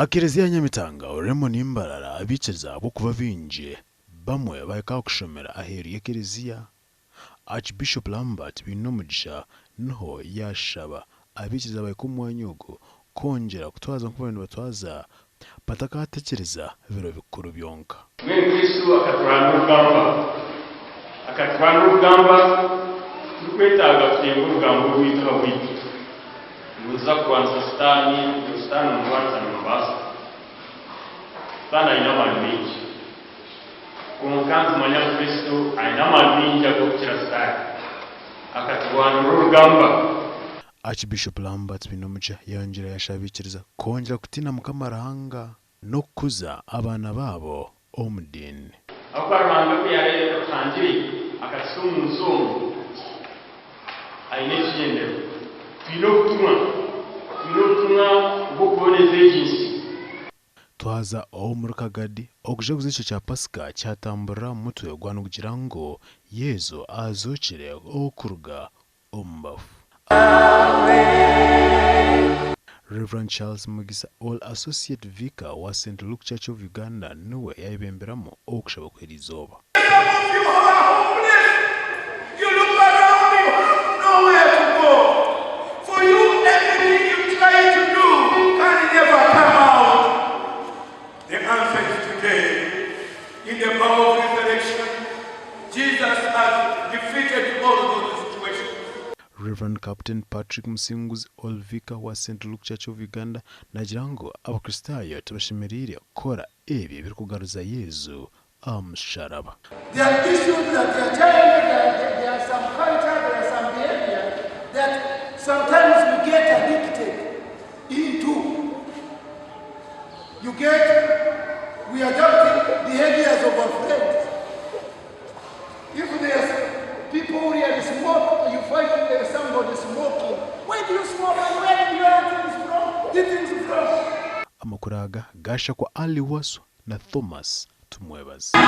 Aha kereziya ya Nyamitanga orurembo ni Mbarara abaikiriza ahabw'okuba baingi bamwe bahika aha kushomera aheeru y'ekereziya. Archbishop Lambert Bainomugisha niho yaashaba abaikiriza bahika omu mwanya ogu kwongyera kutwaza nk'oku baabaire nibatwaza batakaatekyereza biro bikuru byonka. Mbwenu Kristo akaturwanira orugamba. Akaturwanira orugamba, titurikwetaaga kutenga orugamba orwaitu ahabwaitu. Ngu nituza kurwanisa Sitaane, ngu Sitaane omurwanisa nimubaasa. Sitaane aine amaani maingi. Kwonka nitumanya ngu Kristo aine amaani maingi ag'okukira Sitaane. Akaturwanira orugamba. Archbishop Lambert Bainomugisha yayongyera yashaba abaikiriza kwongyera kutiina Mukama Ruhanga n'okukuza abaana baabo omu diini. Ahabw'okuba Ruhanga ku yaatuhangire akatuta omu nsi omu, aine ekigyendererwa. Twine obutumwa. Twine obutumwa bw'okuboneza egi nsi. Twaza omuri Kagadi, okujaguza ekiro kya Pasika kyatamburira aha mutwe gwa nigugira ngu Yesu azookire okuruga omu bafu. Rev. Charles Mugisa All Associate Vicar wa Saint Luke Church of Uganda niwe yayebemberamu okushaba kw'eriizooba. Some of you are hopeless. You look around, you have nowhere to go. For you, everything you try to do can never come out. The answer is today. In the power of resurrection, Jesus has defeated all those situations. Rev. Captain Patrick Musinguzi All Vicar wa Saint Luke Church of Uganda naagira ngu Abakristaayo tibashemereire kukora ebyo ebirikugaruza Yesu aha musharaba. There are issues that there are challenges, there are, there are some culture, there are some behavior that sometimes we get addicted into. You get, we adopt behaviors of our friends. If there's people who really smoke, you find there's somebody smoking. Why do you smoke and where do you learn things from? The things from? Amakuru aga gaashakwa Ali Wasswa na Thomas Tumwebaze.